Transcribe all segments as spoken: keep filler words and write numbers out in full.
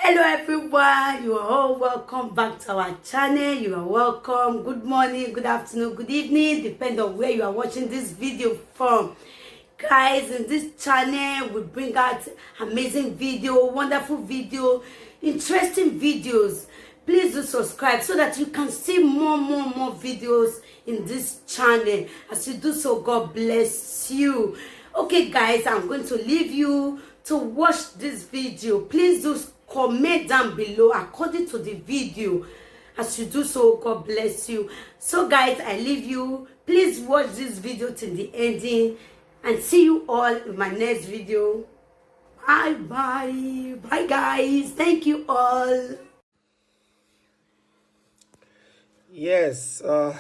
Hello everyone, you are all welcome back to our channel. You are welcome. Good morning, good afternoon, good evening, depend on where you are watching this video from. Guys, in this channel we bring out amazing video, wonderful video, interesting videos. Please do subscribe so that you can see more, more, more videos in this channel. As you do so, God bless you. Okay, guys, I'm going to leave you to watch this video. Please do comment down below according to the video. As you do so, God bless you. So, guys, I leave you. Please watch this video till the ending, and see you all in my next video. Bye bye. Bye, guys. Thank you all. Yes, uh,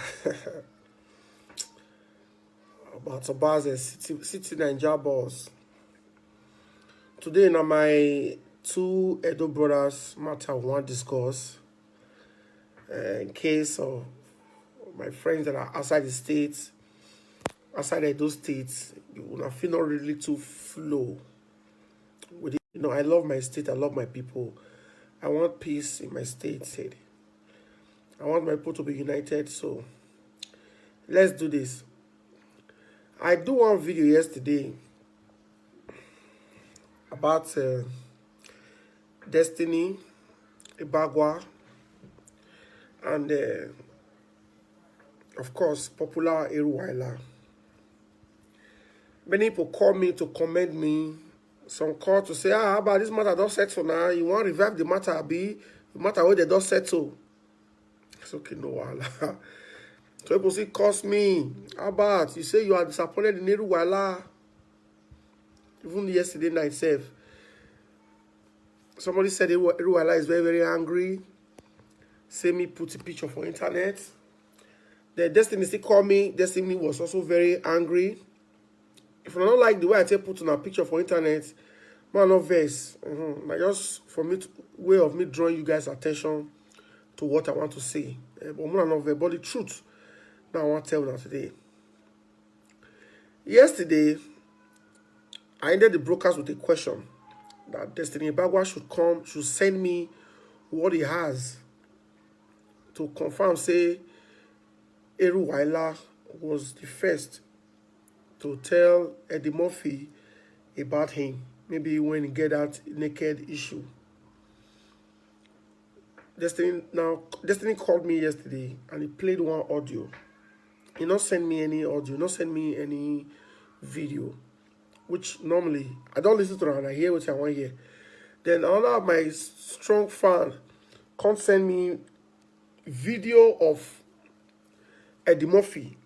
about Obaze City, City Ninja Boss. Today, now my two Edo brothers matter we wan discuss. Uh, in case of my friends that are outside the states, outside Edo State, you will feel not really too flow with it. You know, I love my state, I love my people. I want peace in my state, said. I want my people to be united, so let's do this. I do one video yesterday about uh, Destiny Ibagwa and uh, of course popular Eruwaila. Many people call me to commend me. Some call to say, ah, about this matter don't settle now. You want to revive the matter, be the matter where they don't settle. It's okay, no wahala. So people say, cost me. How about you say you are disappointed in Eruwaila? Even yesterday night, self, somebody said Eruwaila is very, very angry. Say me put a picture for internet. The Destiny still call me. Destiny was also very angry. If you don't like the way I take put on a picture for internet, man, no verse. Mm-hmm. Like just for me to, way of me drawing you guys' attention to what I want to say. Eh, but man, no verse. But the truth, now I want to tell you now today. Yesterday, I ended the broadcast with a question that Destiny Ibagwa should come, should send me what he has to confirm say Eruwaila was the first to tell Eddie Murphy about him, maybe when he get that naked issue. Destiny now Destiny called me yesterday and he played one audio. He not send me any audio, not send me any video, which normally I don't listen to and I hear what I want to hear. Then another of my strong fan can't send me video of Eddie Murphy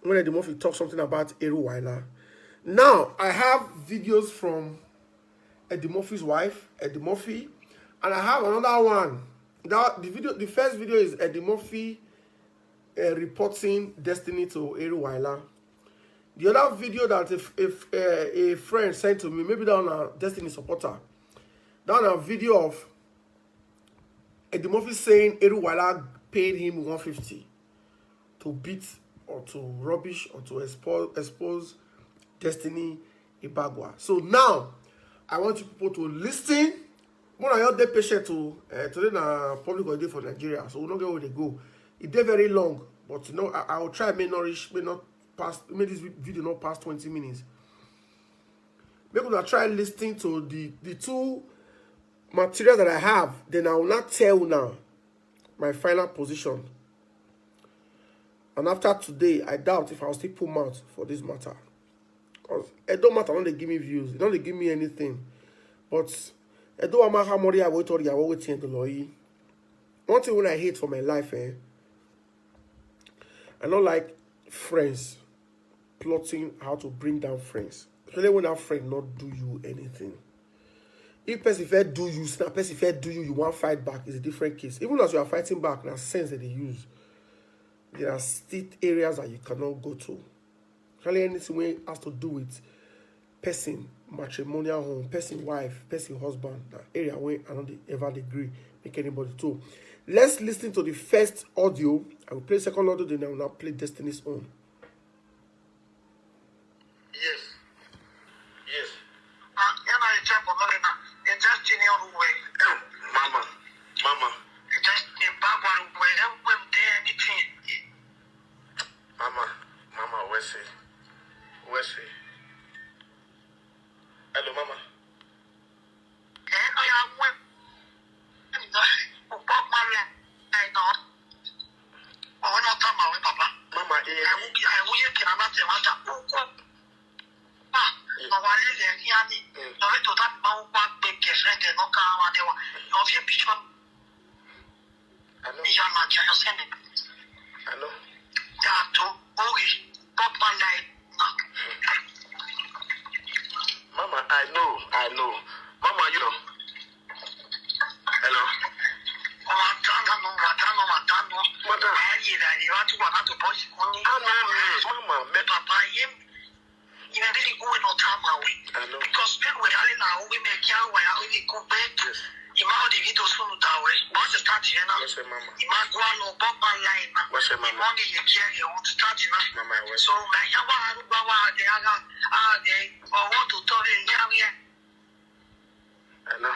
when Eddie Murphy talks something about Eruwaila. Now I have videos from Eddie Murphy's wife, Eddie Murphy, and I have another one. That the video, the first video is Eddie Murphy uh, reporting Destiny to Eruwaila. The other video that if if uh, a friend sent to me, maybe that on a Destiny supporter, that on a video of Eddie Murphy saying Eruwaila paid him one fifty to beat or to rubbish or to expose, expose Destiny Ibagwa. So now I want you people to listen. When I heard the patient to uh, today na public holiday for Nigeria, so we don't get where they go. It day very long, but you know I, I will try may nourish may not pass may this video not pass twenty minutes. Make una try listening to the the two materials that I have. Then I will not tell now my final position. And after today, I doubt if I'll still put mouth for this matter. Because it don't matter when they give me views, it don't they give me anything. But it don't matter how much I wait or I wait till the lawyer. One thing when I hate for my life, eh? I don't like friends plotting how to bring down friends. Especially when that friend not do you anything. If person fair do you, now person fair do you, you want fight back is a different case. Even as you are fighting back, now sense that they use. There are still areas that you cannot go to. Especially anything when has to do with person matrimonial home, person wife, person husband, that area where I don't ever agree make anybody to. Let's listen to the first audio. I will play second audio, then I will now play Destiny's own. Yes. Yes. And can I check on that? It just chini on the way. Adewa. Your view picture. I know. Your man, your send it. I know. That to Ogi. Pop my life. Mama, I know. I know. Mama, you know. Hello. Matano, matano, matano. Madam. Ayi, ayi, watu wanatu bosi kuni. I know, miss. Mama, me- Papa, yem. Ina dili kuwe no tama we. I know. Because then we are in our women, we are in the bed. Yes. Ima o di video sunu dawe. What's the start here now? What's your mama? Ima kwa no pop my life. What's your mama? Ima ni ye kia ye want to start now. Mama, what's So my yawa aruba wa de aga age. Or what to tell you here? I know.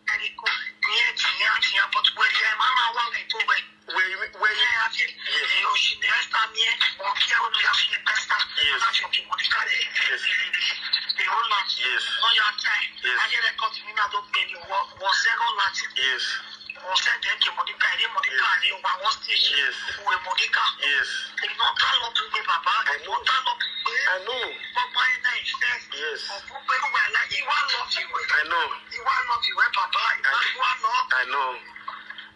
Eriko, ni e ti ya ti ya but we ye mama wa we to we. Where you, where you? Yeah, I feel. Eh, o si ne esta mi e. O ki o ya fi besta. Yes. Na fi o ki mo di kare. Yes. The whole lot. Yes. No your time. Yes. I get a cut me na don't pay you was zero lot. Yes. Mo se de ke mo di kare mo di kare wa was stage. Yes. We mo di ka. Yes. They don't tell up to me, Papa. I know. Don't tell up to me. I know. Papa, I know it's first. Yes. Of who we were like, he want love you. I know. He want love you, eh, Papa. He want love. I know.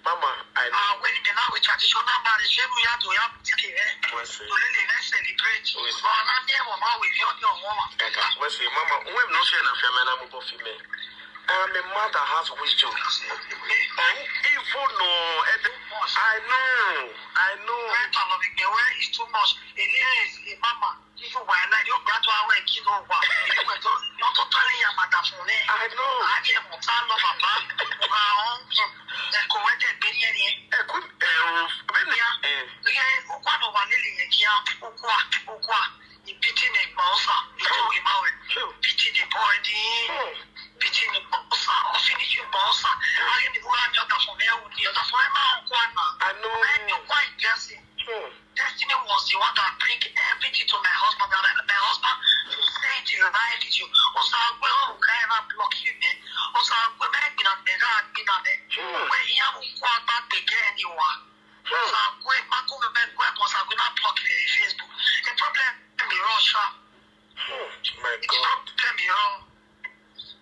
Mama, I know. Ah, when they now with traditional marriage, we have to have to get, eh? What's it? To really, let's celebrate. Yes. Oh, I'm here, Mama, with your, your woman. Kaka, what's it? Mama, we no share na family na mo fi me. I am a man that has wisdom. And even no, I know, I know. Where Papa, where is too much. It is, eh, Mama. Even when I don't grant our way, you know what? You were not totally a matter for me. I know. I am a time of a man. Wow. Ẹ kò wẹ́ tẹ̀ gbé ní ẹni ẹ. Ẹ kú, ẹ o, bẹ́ẹ̀ ni, ẹ. Ẹ ó gbọ́dọ̀ wà nílé yẹn kí á ó kú à ó kú à. Ìbítí ni ìgbà ọ̀sà ìjọ ìmọ̀ rẹ̀. Ìbítí ni bọ́ ẹni. Hmm. Ìbítí ni ìgbà ọ̀sà ọ̀fínísì ìgbà ọ̀sà. Ayé ni wúrà ní ọ̀tà fún mi ẹ̀wù ni ọ̀tà fún ẹ máa ń kó àná. I know. Ẹ ní ọkọ̀ ìjẹ́sìn. Hmm. Destiny was the one that bring everything to my husband. And my husband to say the right thing. Osa gbe o ka na block you ne. Osa gbe me gbina me ga gbina me. Hmm. We ya mu kwa ba pe ke ni wa. Osa gbe ma ko me gbe ko sa gbe na block you Facebook. The problem mi Russia. Hmm. My The God. problem mi wrong.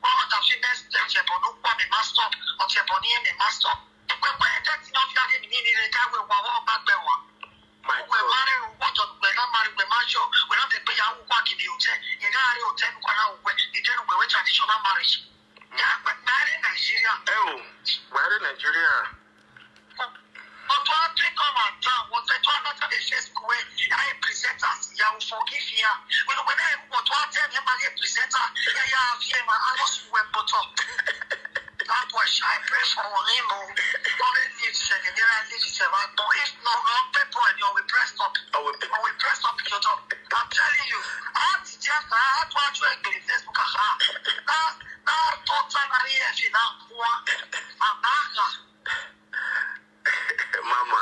Wọ́n ta fi bẹ́ẹ̀ ṣe ọ̀tí ẹ̀bọ̀ ló pọ̀ mi máa stop ọ̀tí ẹ̀bọ̀ ní èmi máa stop. Pẹ́pẹ́ ẹ̀jẹ̀ tí wọ́n fi àdé mi ní ilé jáwé wa wọ́n bá gbẹ wá. My Wẹ̀ God. máa rẹ̀ wọ́n jọ pẹ̀ náà máa rí wẹ̀ máa yọ wẹ̀ náà tẹ̀ pé yàwó wà gidi ò tẹ́ yẹn náà rí ò tẹ́ nípa náà wẹ̀ ìdẹ́nu wẹ̀wẹ̀ traditional marriage. Yà pẹ̀pẹ́ rí Nàìjíríà. Ẹ o, Buhari Nàìjíríà. Ọ̀tọ̀ Africa wà tán wọ́n fẹ́ tó aláta lè ṣe school ẹ̀ ayé presenters ìyàwó forgive ya. Wẹ̀lú wẹ̀lú ẹ̀ pọ̀ tó àtẹ̀ ní ẹ̀ máa yẹ presenter ẹ̀ yà á fi ẹ̀ máa á lọ sí wẹ̀ pọ̀tọ̀. That boy shall I pray for him o. Don't let leave sef, they never leave sef. But if no, no, people and you will press up. I will I will press up your door. I'm telling you, I have to just I have to actually be in Facebook. Aha. Now, now, totally if you now one. I'm not. Mama.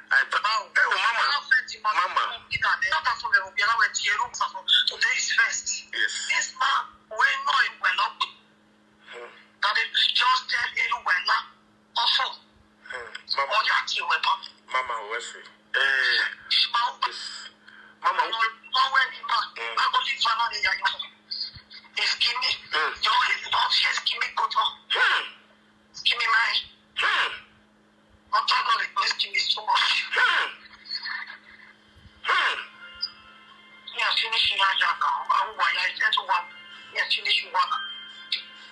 I thought, hey, oh, Mama. Mama. Today is first. Yes. This man, we know him well up. Hmm. That they just tell him well up. Also, Hmm. Mama. Oya ti weapon. Mama, what's it? Eh, This man, yes. Mama. no, no, when he man, I go live for another year. He's give me. Hmm. Your head is not just give me good one. Hmm. Give me mine. Hmm. I'm talking about this give me so much. Hmm. Hmm. Yeah, finish your job now. I will why I said to one. Yeah, finish one.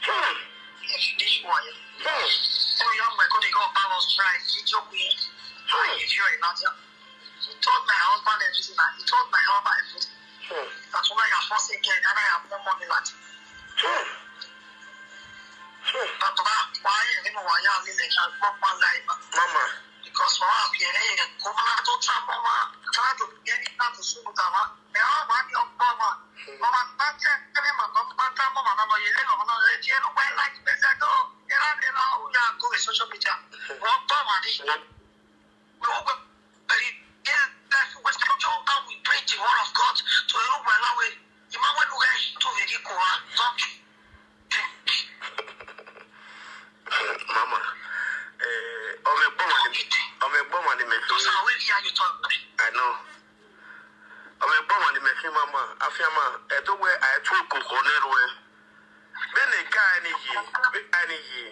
Hmm. Yeah, finish one. Hmm. So young boy, could they go about us try? He told me. Hi, if you're not young. He told my husband everything. And he told my husband everything. Hmm. That's why I force again, and I have no money left. Hmm. Hmm. But why? You know why? I live in a proper life. Mama. Because for us, we are here. Come on, I don't tell mama. Try to get it out of school, mama. They all want your mama. Mama, not tell them, mama, not tell mama, no, no, you live on another. You know why, like, they said, oh, you know, they know, we are going social media. What mama, this? We all go, very, yeah, that's what we do, and we preach the word of God to everyone. Emmanuel, who guys to the Quran, don't Mama. Eh, ọmọ ẹ̀gbọ́n wa ni, ọmọ ẹ̀gbọ́n wa ni mi fi. Those are really how you talk. I know. Ọmọ ẹ̀gbọ́n wa ni mi fi, Mama. Afiama, ẹ tó wẹ àìtú òkùnkùn nírú ẹ. Bẹ́ẹ̀ ni ká ẹni yìí, bí ká ẹni yìí.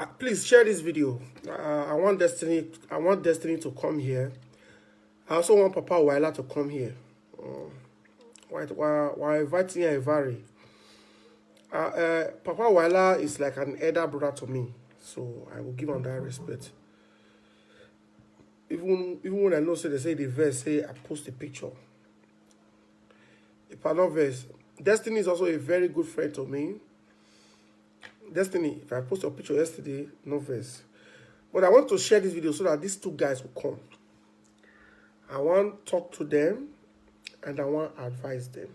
Uh, please share this video. Uh, I want Destiny. I want Destiny to come here. I also want Papa Waila to come here. Um, why, why, why inviting Ivari? Uh, uh, Papa Waila is like an elder brother to me, so I will give him that respect. Even even when I know say they say the verse say I post a picture. If I love verse, Destiny is also a very good friend to me. Destiny, if I post your picture yesterday, no verse. But I want to share this video so that these two guys will come. I want to talk to them and I want to advise them.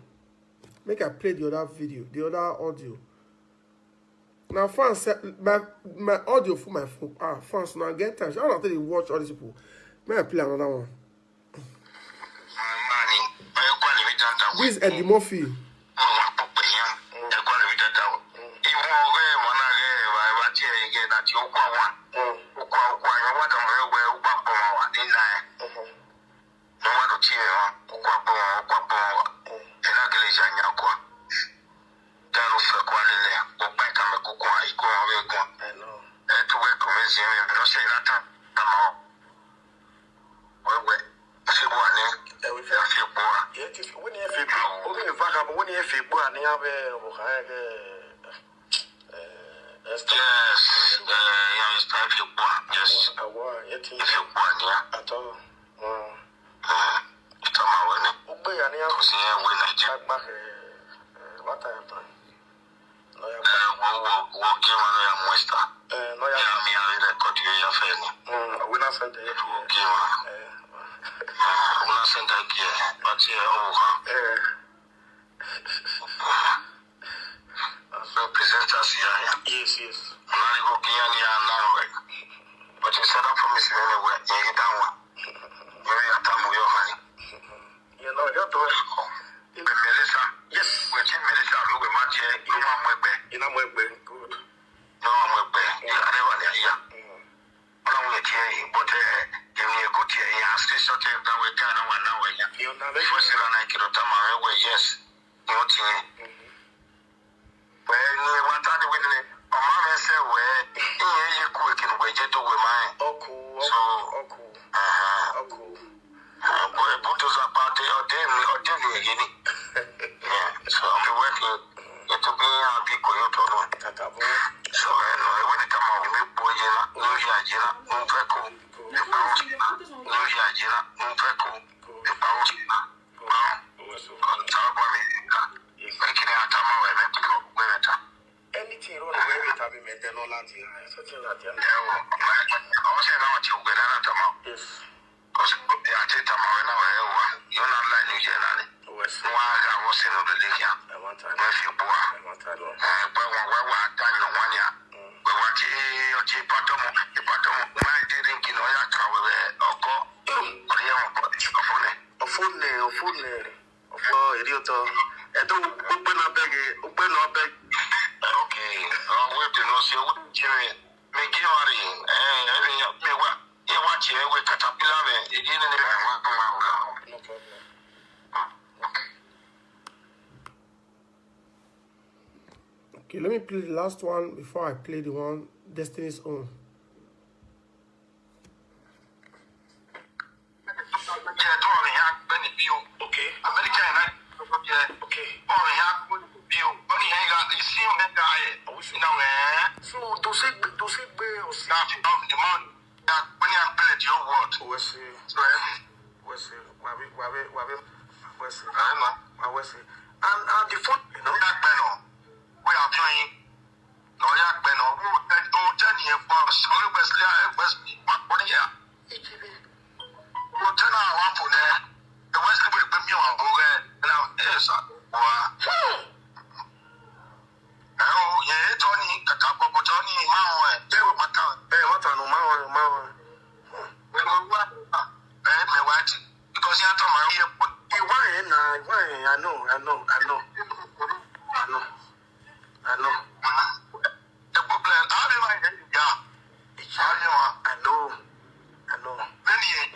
Make I play the other video, the other audio. Now, fans, eh, my my audio for my phone. Ah, fans, now get time. I don't think they watch all these people. May I play another one? This is Eddie Murphy. Yes, eh, ya Mister Ifikwa, yes. Ifikwa ni ya. Itama wene. Kusi ya we na je. Eh, wo, wo, wo, ki wa no ya muestra. Ya mi ya record yo ya fe ni. Wo ki wa. Wo na send ki. But yeah, oh, ha. Representers ya ya. Yes, yes. Una digo que ya ni a nada, güey. But you said that for me, si no, güey, ni ahí está, güey. Yo ya está muy ojo ahí. You know, yo tuve. Melissa. Yes. Güey, sí, Melissa, lo que más que, no más muy bien. You know, muy bien. Good. No más muy bien. Ya, arriba de ahí, ya. Ọlọ́run yẹn tiẹ̀ yìí, but, eh, èmi yẹn kò tiẹ̀ yẹn, a ṣe sọ́tẹ̀ náà wẹ̀ ká náà wà náà wẹ̀ yẹn. Ìfọ̀síra náà kìlọ̀ tá màá wẹ̀, yes, ni wọ́n ti yẹn. Pẹ̀lú ẹwà tá ni wí ni, ọmọ mi ṣe wẹ̀, ìyẹn yẹ kú èkìlù wẹ̀ jẹ́ tó wẹ̀ máa yẹn. Ọkù, So, ọkù, aha. Ọkù. Boy, bulldozer pa ọdẹ, ọdẹ mi, ọdẹ mi èyí ni. Yeah, so I'm working. Ètò bí a bí kò yóò tọrọ. Kàkà bó. So, ẹ lọ, ẹ wẹ́n ní ká máa wọ mi gbọ́ yẹn la, ní orí ajé la, mo fẹ́ kó. Nípa wọn sí la, ní orí ajé la, mo fẹ́ kó. Nípa wọn sí la, báwọn. Ọ̀tá ọgbọ́n mi ní ká. Bẹ́ẹ̀ kí ni àtàwọn ọ̀rẹ́ mi tó gbé rẹ̀ ta? Anything wrong with me, tàbí mi tẹ́ lọ́la ti rà, ẹ̀ sọ́tì láti ẹ̀. Ẹ wọ, ọ̀sẹ̀ náà ti gbé dáná tọmọ. Yes. Kò sí pé àti tọmọ rẹ náà ẹ wà, yóò náà láì ní jẹ náà ni. Wọ́n á ga wọ́n sínú lórí kíá. Wọ́n fi bú wa. Ẹ pé wọn wá wà á dá yàn wọ́n ni à. Pé wọ́n ti ọtí ìbátọ́mọ, ìbátọ́mọ, wọ́n á dé ní kìnnà ọ̀yà kan wẹ̀wẹ̀ ọkọ. Ọ̀rẹ́ wọn kọ́ ìṣòro fún mi. Ọ̀fun nẹ̀, ọ̀fun nẹ̀, ọ̀fun ìdí ọ̀tọ̀. Ẹ̀dọ́ gbogbo náà bẹ́ẹ̀ gẹ̀, gbogbo náà bẹ́ẹ̀. Okay, ọ̀wé dènà sí owó jẹ́ mi. Mi kí wọ́n rí, ẹ̀ ẹ̀ mi wá, yẹ wá tiẹ̀ wé katapila mi, ìdí ni mi wá wá wá wá. No problem. Okay. Okay, let me play the last one before I play the one Destiny's own. Jẹ tó ọ̀rìn yẹn á gbẹ́ ní bí o. Okay. Amẹ́ríkà yẹn náà ló jẹ. Okay. Ọ̀rìn yẹn á gbẹ́ ní bí o. Ó ní yẹn ga, ìsín òun ga yẹ. Àwọn ìsìn náà wẹ̀. So, tó ṣe gbé, tó ṣe gbé ọ̀sìn. Náà fi bá ọ̀rìn mọ́. Ya gbẹ́ ní abẹ́lẹ̀ tí ó wọ̀. Wẹ́sì. Wẹ́sì. Wàbí, wàbí, wàbí. Wẹ́sì. Ẹ̀ ma. Wà wẹ́sì. And, and the phone, you know. Ya gbẹ́ nọ. Wíyà fi ọyìn. Nọ ya gbẹ́ nọ. Ó jẹ́, ó jẹ́ nìyẹn fún ọ. Sọ̀rọ̀ Wesley, Wesley, wà pọ̀ níyà. Mo tẹ́ náà wá fò lẹ́. Ẹ wá sí pé mi wà bó rẹ̀. Ẹ náà, ẹ sà wá. Ẹ o, yẹ ẹ tọ́ ni kàkà gbogbo tọ́ ni máa wọ̀ ẹ̀. Ẹ wọ́n máa tàn. Ẹ wọ́n tàn nù, máa wọ̀ ẹ̀, máa wọ̀ ẹ̀. Ẹ lọ wá. Ẹ mẹ́wàá ti. Because yẹn tọ́ máa ń yẹ pọ̀. Ìwà yẹn na, ìwà yẹn, I know, I know, I know. I know. I know. Ẹ kú clear. Àwọn ẹ̀ máa yẹ ìyá. I know. I know. Bẹ́ẹ̀ni yẹn,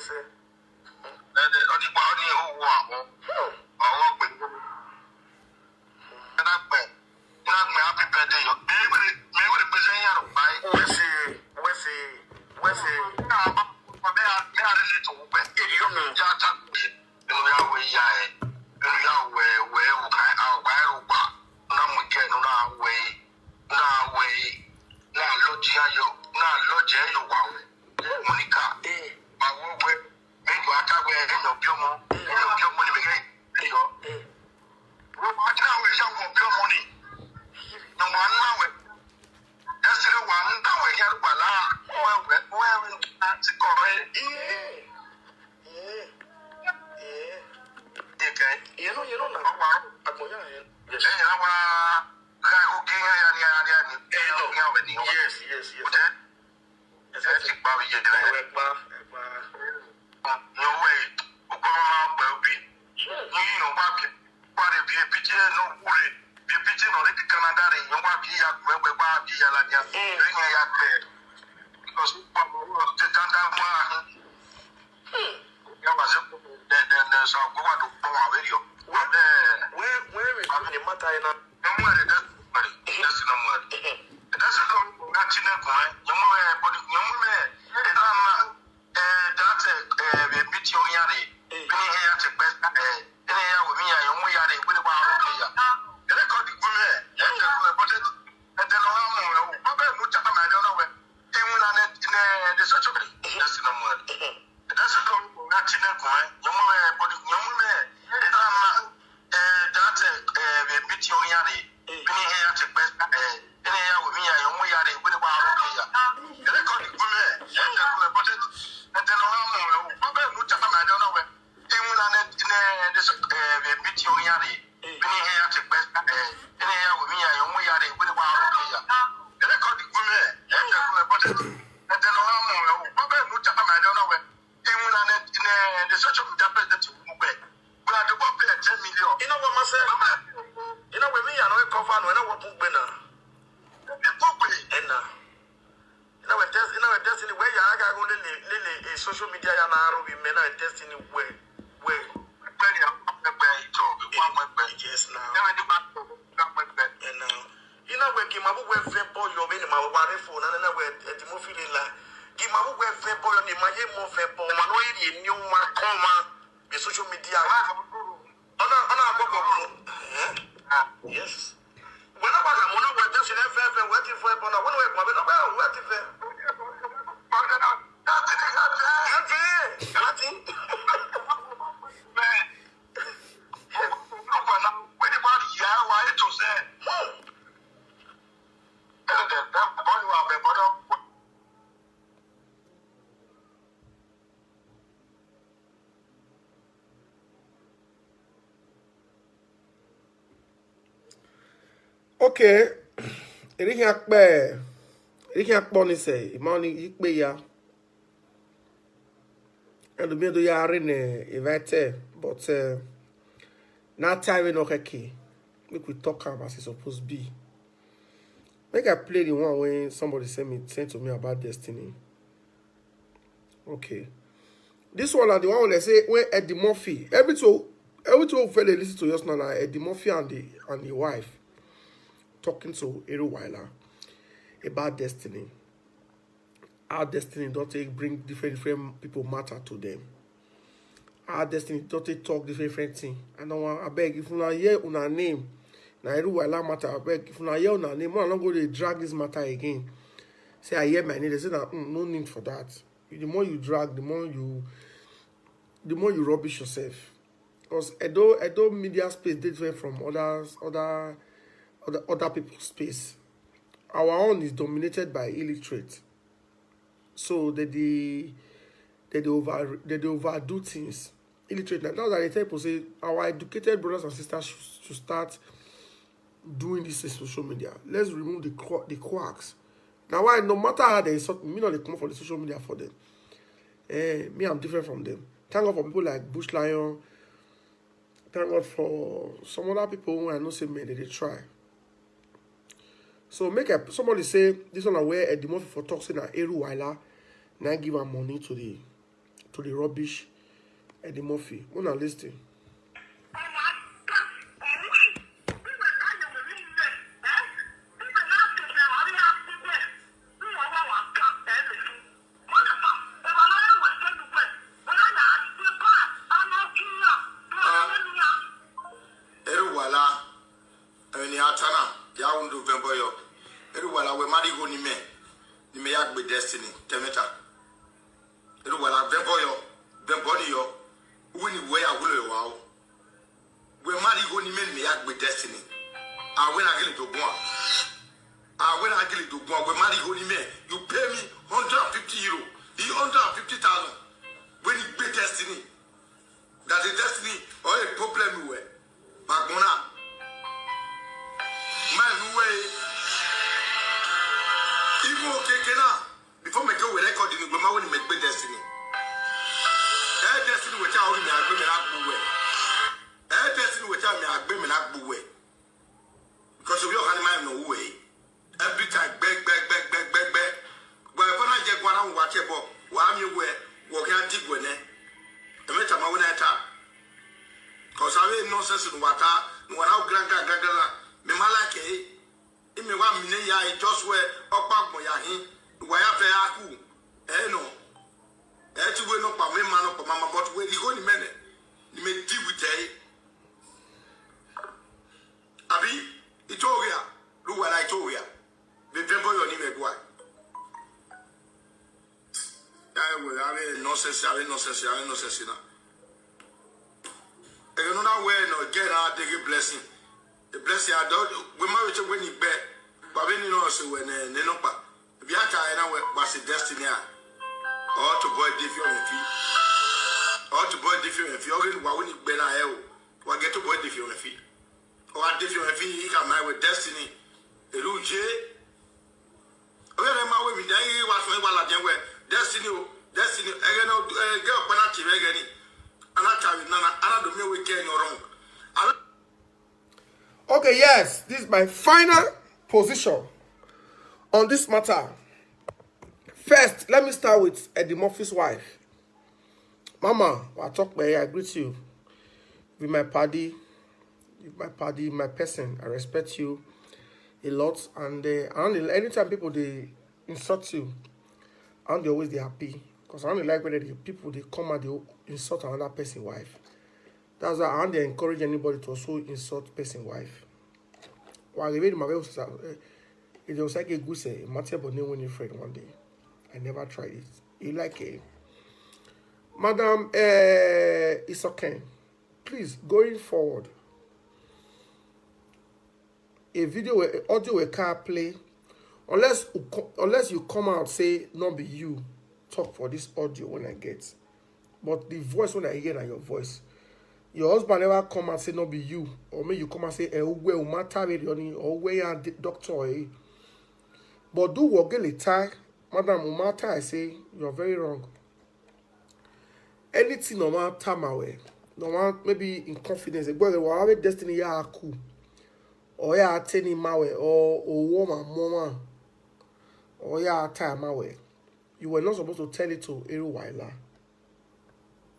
Ede, ọ dịkwa, ọ dị ihe ụwa ahụ. Ọghọ kpe. Ede kpe. Ede kpe, happy birthday, yo. Mee were, mee were kpezi ihe arụ, bye. Wesi, wesi, wesi. Ya, ba, ba, mee ha, mee ha relate to ukwe. Eri yo mi. Ya, ta, enu ya we ya, eh. Enu ya we, we, uka, a, uka, uka. Na mu ke, no, na we, na we. Na lo ji ya yo, na lo je yo wa we. Monica, eh, ma wo we. Mẹ́jọ akáwé ẹ̀yìn òbí ọmọ, ẹ̀yìn òbí ọmọ ni mẹ́jọ ìpínlẹ̀ yọ. Wọ́n máa dá àwọn ìyá wọn òbí ọmọ ni. Ni wọ́n á ná wẹ̀. Ẹsẹ̀ wà ń dáwọ̀ ẹ̀yà wà láà. Wọ́n ẹ̀wẹ̀, wọ́n ẹ̀wẹ̀ ti kọ̀ ẹ́. Ìkẹ́. Ìyẹn ló, ìyẹn ló nà. Ọwọ́ àrùn. Àgbọ̀nyá yẹn. Ẹ̀yìn náà wá. Ká ẹ̀kọ́ gé yẹn yá ni, yá ni, yá ni. Ẹ̀yìn náà. Yá wẹ̀ ni. Yes, yes, yes. Kò jẹ́. Ẹ ti pa òye rẹ̀. Ẹ pa, ẹ pa. Nyowe, ukwa mama kwe ubi. Ni yomba bi, kwa de bi, bi je no wure. Bi, bi je no de Canada re, yomba bi ya, kwe, kwe, kwa bi ya la ya. Ri ya ya kwe. Because kwa mama, de tanda kwa. Ya wa se, de, de, de, so kwa do kwa wa we yo. Where, where, where is the matter in? Nyowe, that's, that's not what. That's not what. That's not what. Nyowe, but nyowe, that's not. Eh, that, eh, eh, eh, bit your yari. Bini he ya te pe, eh, ene ya wo mi ya, yo mo yari, we de ba ro ke ya. Ele ko di gun e, e te ko e bote, e te lo ha mo e, o ba be mu cha na de na we. Ti mu na ne, ne, de so cho bi. That's no more. That's no, na ti ne ko e. Yo mo e, body, yo mo me. E ta ma, eh, that, eh, eh, bit your yari. Bini he ya te pe, eh, ene ya wo mi ya, yo mo yari, we de ba ro ke ya. Ele ko di gun e, e te ko e bote, e te lo ha mo e, o ba be mu cha na de na we. Ti mu na ne, ne, de so, eh, bit your yari. Bini he ya te pe, eh, ene ya wo mi ya, yo mo yari, we de ba ro ke ya. Ele ko di gun e, e te ko e bote, e te lo ha mo e, o ba be mu cha na de na we. Ti mu na ne, ne, de so cho mi da pe de ti mu pe. Bra de ko pe ten million. Ina wa ma se. Ina we mi ya no e cover no, ina wa pu gbe na. E pu gbe. Ena. Ina we test, ina we test ni we ya aga go lele, lele, eh, social media ya na aro bi me na we test ni we, we. Pe ya, pe, pe, ito, wa, pe, pe. Yes, now. Ina we ni ba, pe, pe. Ena. Ina we ki ma bu we fe bo yo me ni ma wa re fo na, na we, eh, di mo fi le la. Ki ma bu we fe bo yo ni ma ye mo fe bo. Ma no iri ni o ma ko ma. Be social media. Ona, ona gbogbo mu. Eh? Yes. When I was a mono, we just in F F, we ti fo e bona. When we go, we no, we ti fe. Nothing. Nothing. Okay. Erihi akpe. Erihi akpo ni se. Imani ikpe ya. And the middle ya are ne evite. But, uh, na time we no keke. Make we talk am as e suppose be. Make I play the one wey somebody send me, send to me about Destiny. Okay. This one na the one wey dem say, wey Eddie Murphy. Everything, everything wey we dey listen to just now na Eddie Murphy and the, and the wife talking to Eru Waila about Destiny. How Destiny don take bring different, different people matter to them. How Destiny don take talk different, different thing. I no wan, abeg, if una hear una name, na Eru Waila matter, abeg, if una hear una name, una no go dey drag this matter again. Say I hear my name, dem say na, mm, no need for that. The more you drag, the more you, the more you rubbish yourself. Because Edo, Edo media space dey different from others, other, other, other people's space. Our own is dominated by illiterate. So they dey, they dey over, they dey overdo things. Illiterate. Now that I tell people say our educated brothers and sisters should, should start doing this in social media. Let's remove the qua-, the quacks. Now why, no matter how they insult me, no dey come for the social media for them. Eh, me, I'm different from them. Thank God for people like Bush Lion. Thank God for some other people who I know say, man, they dey try. So make a, somebody say this one where Eddie Murphy for talk say na Eru Waila na give am money to the, The rubbish, Eddie Murphy. Una listen. Eri wala, eni atana ya undu vemboyo. Eri wala we mari go ni me, ni me ya gbe destiny temeta. Eri wala vemboyo, vemboni yo. Uwe ni we ya wulo yo wao. We mari go ni me, ni me ya gbe destiny. Awe na gele dogun a. Awe na gele dogun a. We mari go ni me. You pay me hundred and fifty euro. He hundred and fifty thousand. When you gbe destiny. That is destiny or a problem we. Magbona. My way. Even okay na. Before me go with record in the woman when make destiny. Eh, destiny we tell me I go me na gbuwe. Eh, destiny we tell me I go me na gbuwe. Because we all had my no way. Every time, beg, beg, beg, beg, beg, beg. Why when I get one and watch it, but why am you where? Walk here, dig when eh. Every time I win I tap. Because I ain't nonsense in water. No one out grand grand grand grand. Me malake. Ime wa mine ya e just where up back mo ya hin. Why I pay aku? Eh no. Eh, to we no pa me man up mama, but we the only men. Ni me deal with eh. Abi, itoria. Luwala itoria. Be vembo yo ni me gwa. Ya we, awe nonsense, awe nonsense, awe nonsense na. And another way, no, get out, take a blessing. The blessing I don't, we married to when you bet, but when you know, so when, eh, they no pa. If you are tired, now, what's the destiny? Or to boy, if you're in feet. Or to boy, if you're in feet. Or when you bet, I, what get to boy, if you're in feet. Or I, if you're in feet, you got my with destiny. The little J. Oya na ma we mi dan yi wa so wa la den we. Destiny o, destiny. Ege no, eh, girl pa na ti we ge ni. Ana ta we na na, ana do me we ke no wrong. Ana Okay, yes, this is my final position on this matter. First, let me start with Eddie Murphy's wife. Mama, I talk by I greet you. With my paddy, with my paddy, my person, I respect you a lot. And uh, I don't, anytime people they insult you, I don't always they happy. Because I don't like when the people they come and they insult another person wife. That's why I don't encourage anybody to also insult person wife. Well, I read my way, it was like a good say, Matthew Bonnet winning friend one day. I never tried it. You like it. Madam, uh, it's okay. Please, going forward, a video, a audio, a car play. Unless you co- unless you come out say not be you talk for this audio when I get, but the voice when I hear na your voice. Your husband never come and say not be you, or may you come and say eh uwe umata or where you are the doctor eh. But do wogele tie, madam umata I say you are very wrong. Anything no matter my way. No one maybe in confidence. But the one destiny ya aku. Or ya ateni mawe or or woman mama. Or ya time mawe. You were not supposed to tell it to Eru Waila.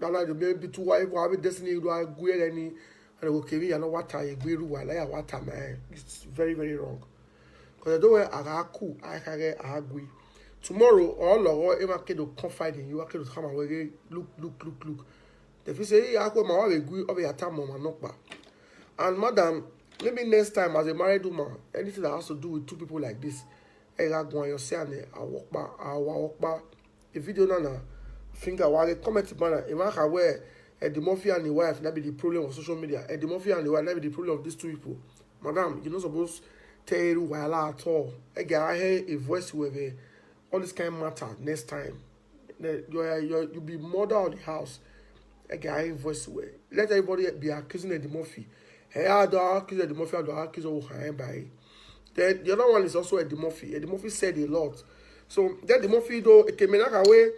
That like the baby to wife or have destiny you are going any and okay, you know what I agree Eru Waila, what am I? It's very, very wrong. Because I don't wear Araku, I can get Agui. Tomorrow, all or ever kid will confide in you, I can come away, look, look, look, look. If you say, "Hey, I go my way, agree over your time, mama, not back." And madam, maybe next time as a married woman, anything that has to do with two people like this, I go on your say and I walk back, I walk back. A video na na finger wale comment banner. A man can wear Eddie Murphy and the wife, that be the problem of social media. Eddie Murphy and the wife, that be the problem of these two people. Madam, you're not supposed to tell you while at all. I get I hear a voice where all this kind of matter next time. The- You are you are- you be mother of the house. I get I hear voice where let everybody be accusing Eddie Murphy. Hey, I don't accuse Eddie Murphy, I don't accuse Ohaen by. Then the other one is also Eddie Murphy. Eddie Murphy said a lot. So then the Murphy though it came in like a way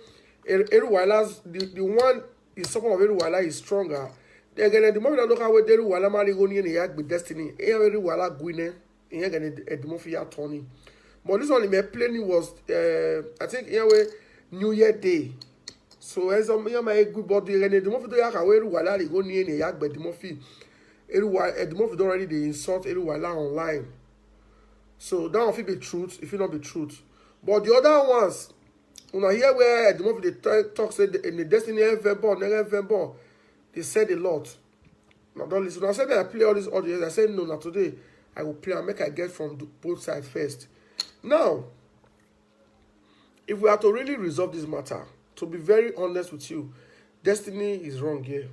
Eru Waila's the, the one is someone of Eru Waila is stronger. Then again the Murphy don't look away Eru Waila marry go near the yak with destiny. Eru Waila gwine. Eddie Murphy attorney. But this one he made plainly was uh, I think in a way New Year Day. So as um, yeah, my good body, and the movie do yaka where Wala they go near the yak, but the movie, Eruwa, eh, the movie don't already they insult Eruwala online. So that one fit be truth, if it not be truth. But the other ones, when I hear where the movie they talk, talk say the, in the destiny November, November, they said a lot. Now don't listen. I said I play all these audios. I said no, not today. I will play and make I get from the, both sides first. Now, if we are to really resolve this matter, to be very honest with you, destiny is wrong here.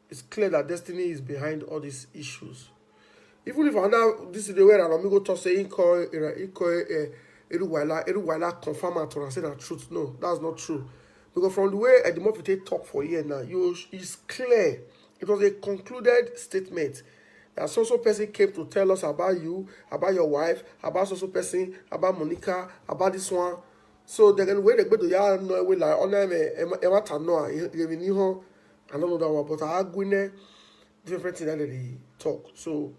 It's clear that destiny is behind all these issues. Even if another this is the way that Amigo talk say he call he call uh, Eruwala Eruwala confirm and to say that truth. No, that's not true. Because from the way Edimofi take talk for here now, you it's clear. It was a concluded statement that so so person came to tell us about you, about your wife, about so so person, about Monica, about this one. So then when they go to yah no we like on them Emma Tanoa, I don't know that one, but I agree different thing that they talk. So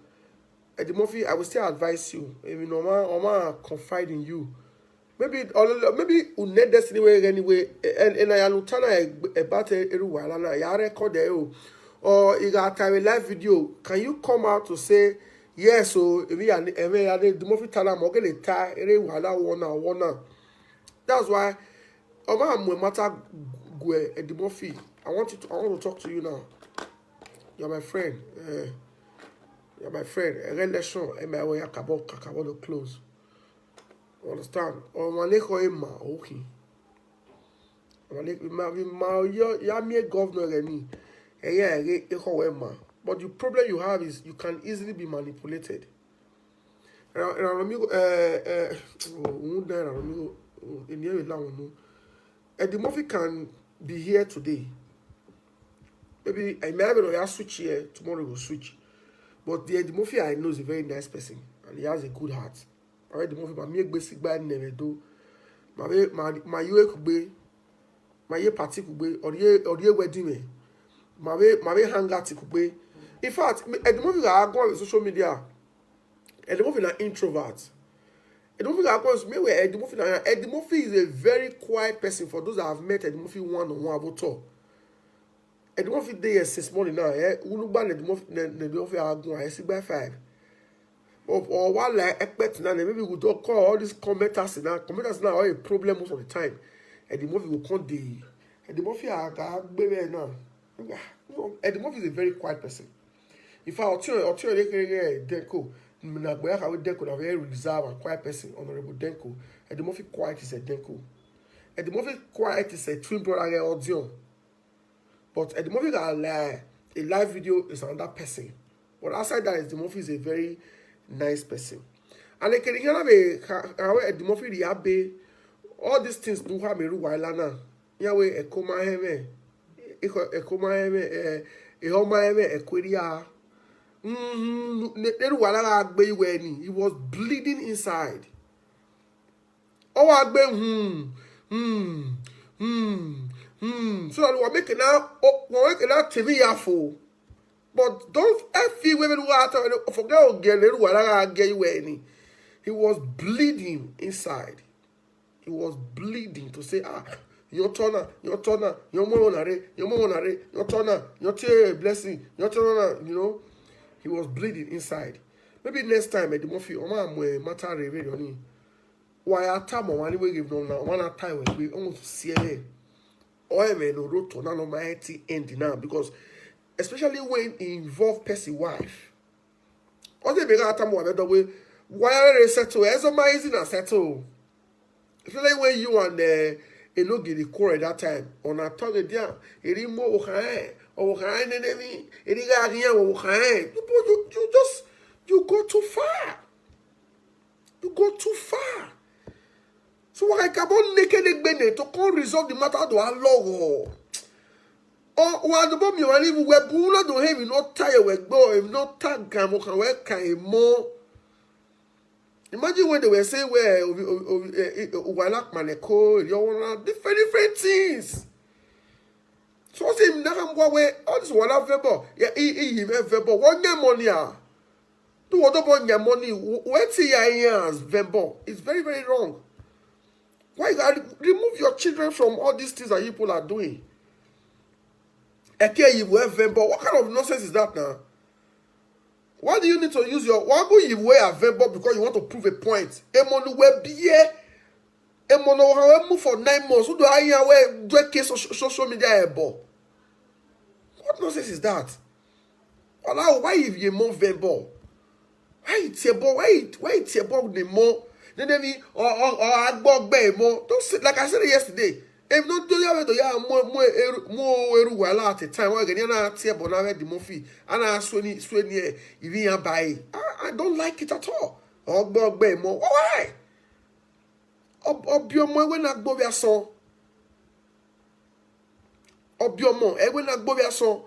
Edimofi, I will still advise you. I mean, Oma, Oma confide in you. Maybe or maybe Une destiny way anyway. And and I alutana about Eruwala na ya record there. Or you got a live video. Can you come out to say yes? So if you are the Mofi Tana Mogele Ta Eruwala one now one now. That's why Oma Amwe Mata Gwe Edimofi. I want you to I want to talk to you now. You're my friend. Uh, you're my friend. A relation and my way akabo kakabo no close. You understand? Or Maneko Emma, okay. Maneko ma ma yo ya me governor reni. Eh yeah, eko Emma. But the problem you have is you can easily be manipulated. And I mean, uh, uh, oh, won't die. I mean, in the area, no. Edimofi can be here today. Maybe I may have a switch here tomorrow. Will switch, but the Edimofi I know is a very nice person and he has a good heart. All right, Edimofi, my me basic by never do. My my my you could be, my ye party could be, or ye or ye wedding me. My way my way hang out could be. In fact, Edimofi I go on social media. Edimofi na introvert. Edimofi na cause me where Edimofi na Edimofi is a very quiet person. For those that have met Edimofi one on one, I will talk. Edimofi dey here since morning now. Eh, Uluba Edimofi Edimofi are going. I see by five. Or or one like expect now. Maybe we don't call all these commenters now. Commenters now are a problem most of the time. Edimofi will come the Edimofi are baby now. Edimofi is a very quiet person. In fact, Otio Otio Denko, Minagboyaka with Denko, a very reserved and quiet person, Honorable Denko. Edimofi quiet is a Denko. Edimofi quiet is a twin brother Audio. But Edimofi got a lie. A live video is another person. But outside that, Edimofi is a very nice person. And like Edimofi, all these things do have me while now. Yahweh Ekoma Heme. Ekoma Heme. Ehoma Heme Ekweria. Mm-hmm. He was bleeding inside. Oh, I be hmm. Hmm. Hmm. Hmm. So that we make it now. Oh, we make it now T V yafo. But don't if you women who are forget again, they were get you any. He was bleeding inside. He was bleeding to say, ah, your turner, your turner, your more honore, your more honore, your turner, your tear blessing, your turner, you know. He was bleeding inside. Maybe next time at the Murphy, Oma Mwe Mata Reveri. Why I tell my one way give no now, one time we almost see it. Or even no road to now my end now because especially when it involve person wife. Ọ dị ebe ga-ata mụ abịa dọgbe why they settle? Ezoma easy na settle. Especially when you and uh, Enogi dey quarrel that time. On a talk there, eri mo o kan e, o kan e nene mi, eri ga agi ya o kan e. You, you, you just, you go too far. You go too far. So what I can naked to come resolve the matter to our law. Or what the bomb you are even where Buna do him, you not tire where go, if not tag Gamo can where can more. Imagine when they were saying where Uwalak Maneko, you want different different things. So say him now go away all this wala vebo. Yeah, he he him vebo. One year money ah. Do what about your money? Where see your hands vebo? It's very very wrong. Why you gotta remove your children from all these things that people are doing? Eke Yibu Evembo. What kind of nonsense is that now? Why do you need to use your Wagu Yibu Evembo because you want to prove a point? Emonu we biye. Emonu we move for nine months. Who do I hear we do a case on social media ebo? What nonsense is that? Why you ye more Vembo? Why it's a boy? Why it why it's a boy the more? Then they or or or Agbogbe more. Don't say like I said yesterday. If not do you to ya more more more eru wala at a time. Why can you not tear Bonave the Murphy? And I swear swear near if you buy. I, I don't like it at all. Agbogbe more. Why? Obiomo when I go there so. Obiomo, ewe na gbobia so.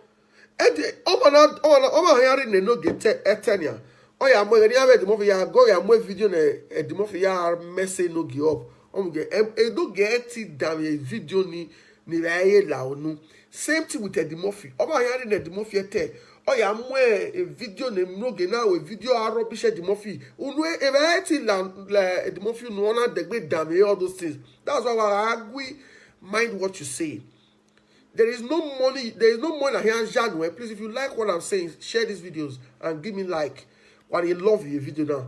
Ede, ọmọ na, ọmọ na, ọmọ ya ri ne no ge te etenia. Oya mo ni ave Eddie Murphy ya go ya mo video ne Eddie Murphy ya message no give up. Ọmọ ge e no ge ti dam ye video ni ni ra ye la onu. Same thing with Eddie Murphy. Ọmọ ya ri ne Eddie Murphy ete. Oya mo e video ne no ge na we video a rubbish Eddie Murphy. Unu e e ti la Eddie Murphy no na degbe dam ye all those things. That's why I agree. Mind what you say. There is no money. There is no money here. Please, if you like what I'm saying, share these videos and give me like. What you love your video now.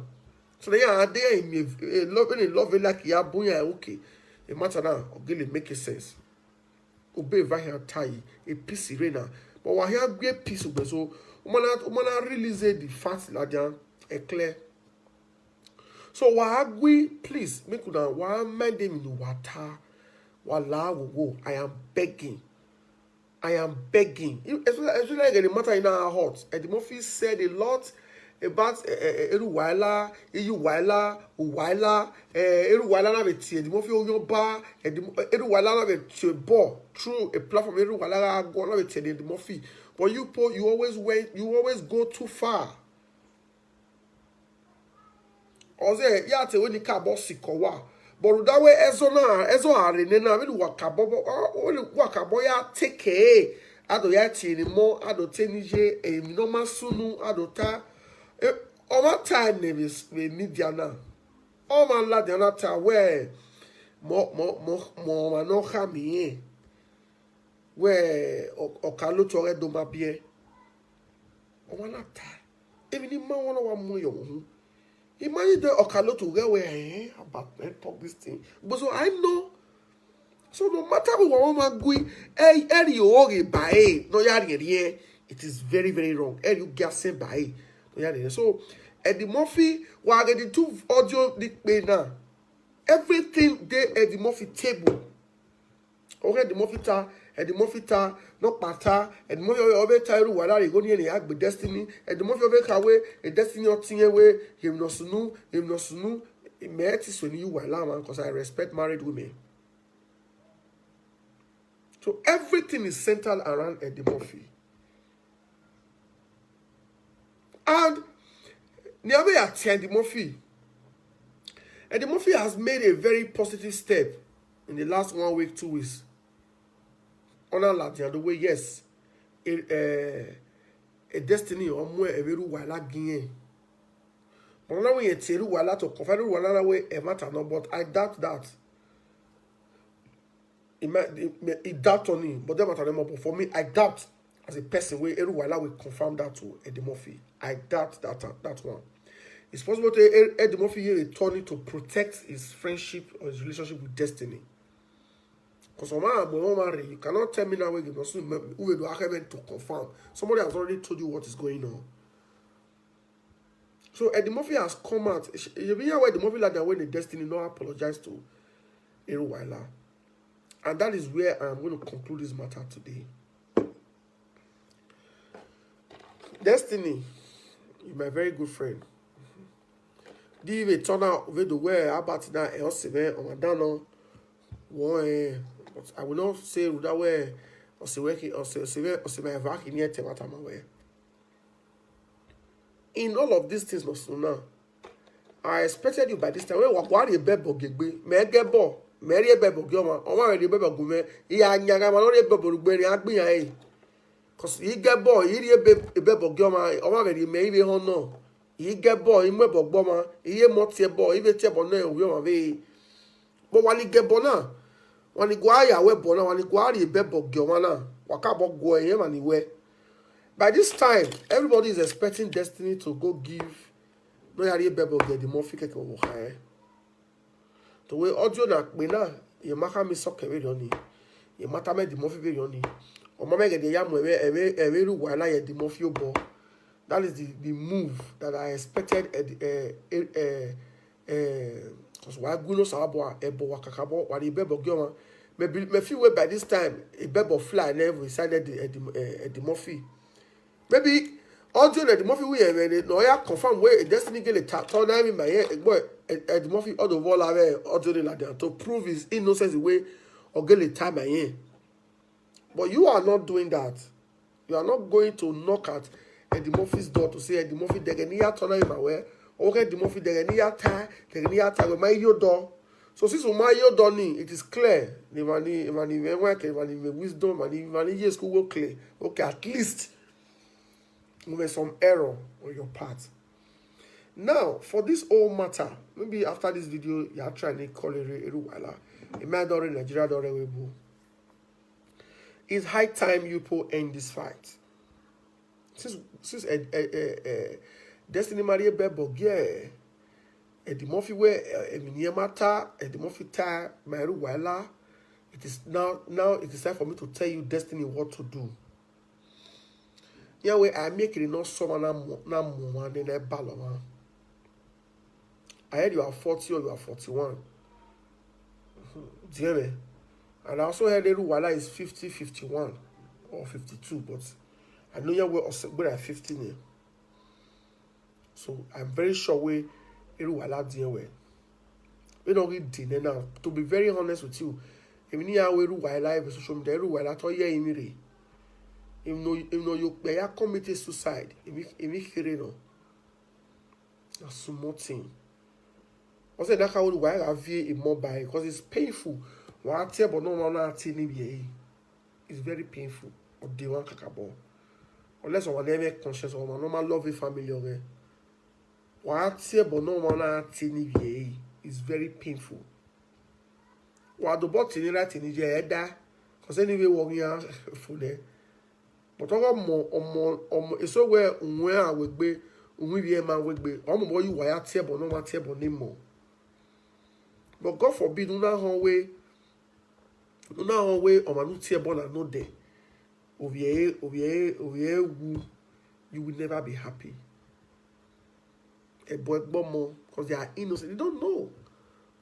So yeah, I dare him. Love and love it like ya bunya okay. A matter now. Okay, make a sense. Obey va here tie a peace arena. But what here great peace over so. Umana umana release the fast lajan a clear. So Wagwi, please make una wa mind them in the water. Wala wo. I am begging. I am begging. Especially like the matter in our heart. Eddie Murphy said a lot about Eru Waila, Iyu Waila, Uwaila, Eru Waila na beti. Eddie Murphy Oyoba, Eru Waila na beti ball through a platform. Eru Waila go na beti Eddie Murphy. But you po, you always went, you always go too far. Oze ya te weni kabo sikowa. Boru dawe ezo na ezo are ne na wenu wakabo bo wenu wakabo ya teke. Ado ya tini mo ado tenije e mi no masunu ado ta. E, oma time ne be media na. Oma la de na ta we mo mo mo mo ma no ha mi e. We okalo to re do ma bie. Oma na ta. Emi ni ma wona wa mo yo hu. Imagine the okalo to get where eh about eh, talk this thing. But so I know. So no matter what one man gui, eh, eh, you all get by eh, no ya eh. It is very very wrong. Eh, you get sent by eh, no ya eh. So Eddie Murphy, wa get the two audio the pay now. Everything dey Eddie Murphy table. Okay, Eddie Murphy ta, Eddie Murphy ta, no pata, Eddie Murphy obe ta eru wala re go ni ene agbe destiny, Eddie Murphy obe kawe, e destiny o tinye we, him no sunu, him no sunu, me ti so ni you wala man, 'cause I respect married women. So everything is centered around Eddie Murphy. And Niamey Ati Eddie Murphy. Eddie Murphy has made a very positive step in the last one week, two weeks. On a lot the other way, yes. A, a, a destiny or more a very while again. But now we teru wala to confirm wala way a matter no, but I doubt that. It might it, it doubt on him, but that matter no more. But for me, I doubt as a person where Eru Wala will confirm that to Eddie Murphy. I doubt that that one. It's possible to Eddie Murphy here returning to protect his friendship or his relationship with Destiny. Because you cannot tell me now where you must who will do to confirm. Somebody has already told you what is going on. So Eddie Murphy has come out. You hear where Eddie Murphy like that when the Destiny no apologize to Eru Wala. And that is where I'm going to conclude this matter today. Destiny, you're my very good friend. Di ive turn out with the way about now else event on Madano. One, but I will not say that way. Or say where or say or say where or say my vac in here temata my way. In all of these things, no so now. I expected you by this time. When Wakwari a bebo gigbe, me get bo, Mary a bebo gioma, or Mary a bebo gume, ya nyaga man or a bebo rugbe, ya be ya. Because he get bo, he a bebo gioma, or Mary may be on no. He get bo, he may bo boma, he a mot a bo, he a table no, we are away. But wani ge bona, wani gwaya we bona, wani gwari ebe bo ge wana, wakabo gwe ye mani we. By this time, everybody is expecting Destiny to go give no yari ebe bo ge Eddie Murphy keke wo ha. To we audio na pe na, ye maka mi so ke we ni. Ye mata me Eddie Murphy we ni. O ma me ge de ya mo ewe ewe ewe ru wa la ye Eddie Murphy obo. That is the, the move that I expected at the, uh, uh, because why guno sabo ebo wakakabo wari ebe bo ge wana. Maybe me feel way by this time a bebo fly never inside the Eddie, uh, Eddie Murphy. Maybe audio na Eddie Murphy we ewe no ya confirm we Destiny ge le ta to na mi my ear boy Eddie Murphy all the wall away audio la there to prove his innocence the way or ge le ta my ear. But you are not doing that. You are not going to knock at Eddie Murphy's door to say Eddie Murphy dege ni ya to na mi my way. Or Eddie Murphy dege ni ya ta dege ni ya ta we my yo door. So since we my yo door ni, it is clear. The money, money we work, money we wisdom, money money yes go work clear. Okay, at least we made some error on your part. Now, for this whole matter, maybe after this video, you are trying to call it a while. It might not in Nigeria, don't we boo. It's high time you put end this fight. Since since uh, uh, uh, uh, Destiny Marie Bebo, yeah, Eddie Murphy where uh, Eminia Mata, Eddie Murphy ta, Mairu Waila. It is now now it is time for me to tell you Destiny what to do. Yeah, we I make it not summer na mo na mo one in a ballon. I heard you are forty or you are forty-one. Do you hear me? And I also heard Eruwala is fifty, fifty-one or fifty-two, but I know you're well, well at fifty now. So I'm very sure we Eruwala dear well. We don't read dinner now. To be very honest with you, if you need our Eruwala, if social media, Eruwala, to hear in it. If no, if no, you pay a committee suicide. If you, if you hear it, no. A small thing. I said that how do I have a more by because it's painful. What table no one at any way. It's very painful. Or they want kakabo. Unless on never conscious or normal love a family or what table no one at any way. It's very painful. What the bot in right in the head because anyway, walking out for there. But ọgọ mọ ọmọ ọmọ eso we unwe awegbe unwe bi ema wegbe ọmọ bo you waya tie bo no ma tie bo ni mo. But God forbid una hon we una hon we ọmọ nu tie bo na no de. Ovie ovie ovie wu, you will never be happy. A boy gbomo because they are innocent. They don't know.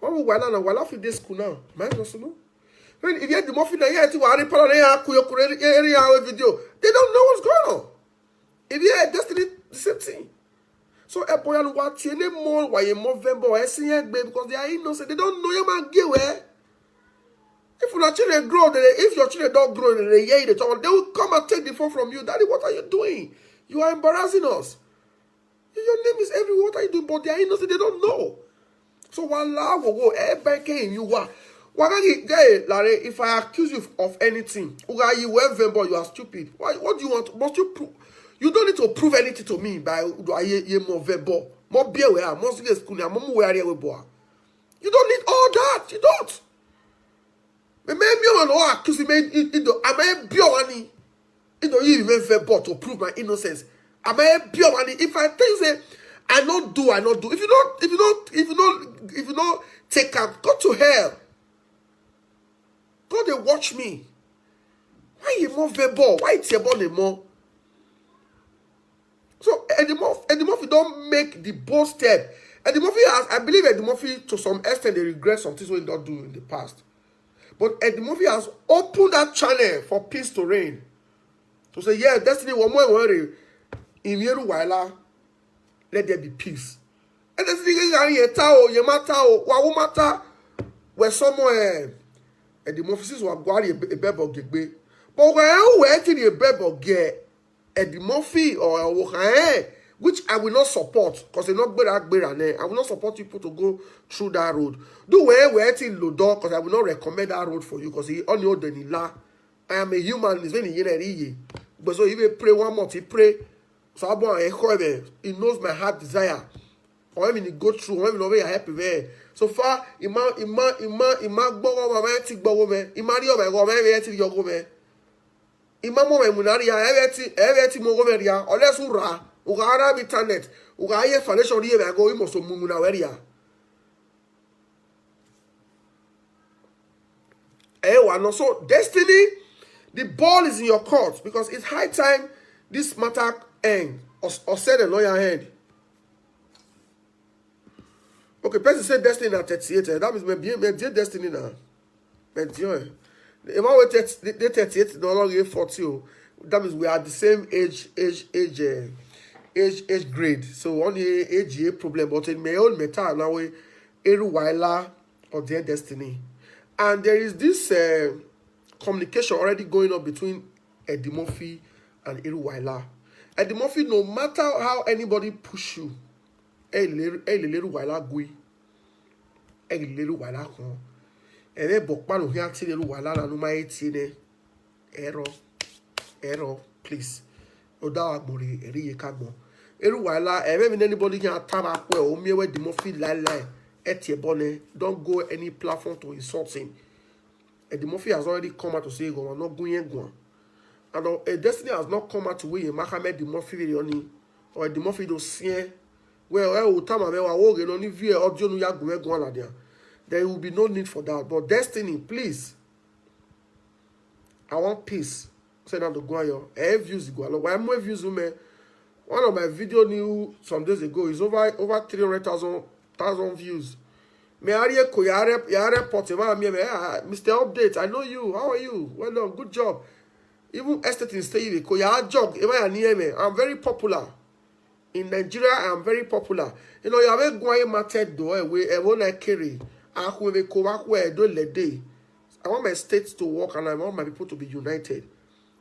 Why would Wala and Wala fit this school now? Mind us no. When if you had the muffin and you had to worry pala na ya kuyo kure area our video, they don't know what's going on. If you had Destiny, the same thing. So a boy and what you name more why you more vembo or S C N because they are innocent. They don't know your man get where. If your children grow, they, if your children don't grow, they hear the talk, they will come and take the phone from you. Daddy, what are you doing? You are embarrassing us. Your name is everywhere. What are you doing? But they are innocent. They don't know. So one laugh will go. Eh, back in you are. Wagagi, hey, Larry, if I accuse you of anything, Uga, you were vembo, you are stupid. Why? What do you want? Must you prove? You don't need to prove anything to me by Udo Aye- Yemo Vembo. More beer where I must get school. I'm more where I boy. You don't need all that. You don't. Me me me no accuse me. Ido, am I pure money? Ido, you even vembo to prove my innocence. Am I pure money? If I tell you say I not do, I not do. If you don't, if you don't, if you don't, if you don't take up, go to hell. Go they watch me. Why you more vembo? Why it's your body more? So Eddie Murphy, Eddie Murphy don't make the bold step. Eddie Murphy has, I believe Eddie Murphy to some extent they regret some things we don't do in the past. But Eddie Murphy has opened that channel for peace to reign. To say, yeah, Destiny, one more worry. In Yeru Waila, let there be peace. And Destiny, you tao, you matter, wa matter, where somewhere. Eddie Murphy says, wa gwari a bebo gegbe. But where, where did a bebo get? Eddie Murphy or Owokae, which I will not support because they not better better name. I will not support people to go through that road. Do where where till Lodo because I will not recommend that road for you because he only hold the la. I am a human. Is when he but so he will pray one month. He pray. So I want a he knows my heart desire. Or even go through, or even over your help, man. So far, ima ima ima ima gbogbo ma ma ti gbogbo me. Ima ri o me go me me ti yogo me. Ima mo me munari ya e ti e ti mo go me ria. Unless u ra, u ga ara bi internet, u ga ye foundation ri e go imo so mu muna we ria. Eh, wa no. So, Destiny, the ball is in your court because it's high time this matter end or, or send a lawyer end. Okay, person say Destiny na thirty-eight. Eh? That means maybe maybe Destiny na. Maybe eh. The amount wey thirty, the thirty-eight no longer forty. Oh. That means we are the same age, age, age, uh, age, age grade. So only age a problem, but in my own matter now we Eru Waila or their Destiny. And there is this uh, communication already going on between Eddie Murphy and Eru Waila. Eddie Murphy, no matter how anybody push you, Eru Waila gui. Eru Waila kan. Ere bokpa no hia ti Eru Waila na no ma eti ne. Error. Error, please. Oda agbori eri ye kagbo. Eru Waila, eh, maybe anybody can attack up where or me where the more feel lie lie. Etie bone. Don't go any platform to insult him. Eddie Murphy has already come out to say go not going go. And uh, Destiny has not come out to win Mohammed the Murphy really only or the Murphy do see. Well, I will tell my mewa woge no ni view audio no ya go go na there. There will be no need for that. But Destiny, please. I want peace. Say na do go yo. Eh views go along. Why more views me? One of my video new some days ago is over over three hundred thousand thousand views. Me are ko yare yare pot ma me me ah, Mister Update. I know you. How are you? Well done. Good job. Even estate in stay ko ya jog. Am I near me? I'm very popular. In Nigeria, I am very popular. You know, you have a going market door where everyone like carry. I want my state to work and I want my people to be united.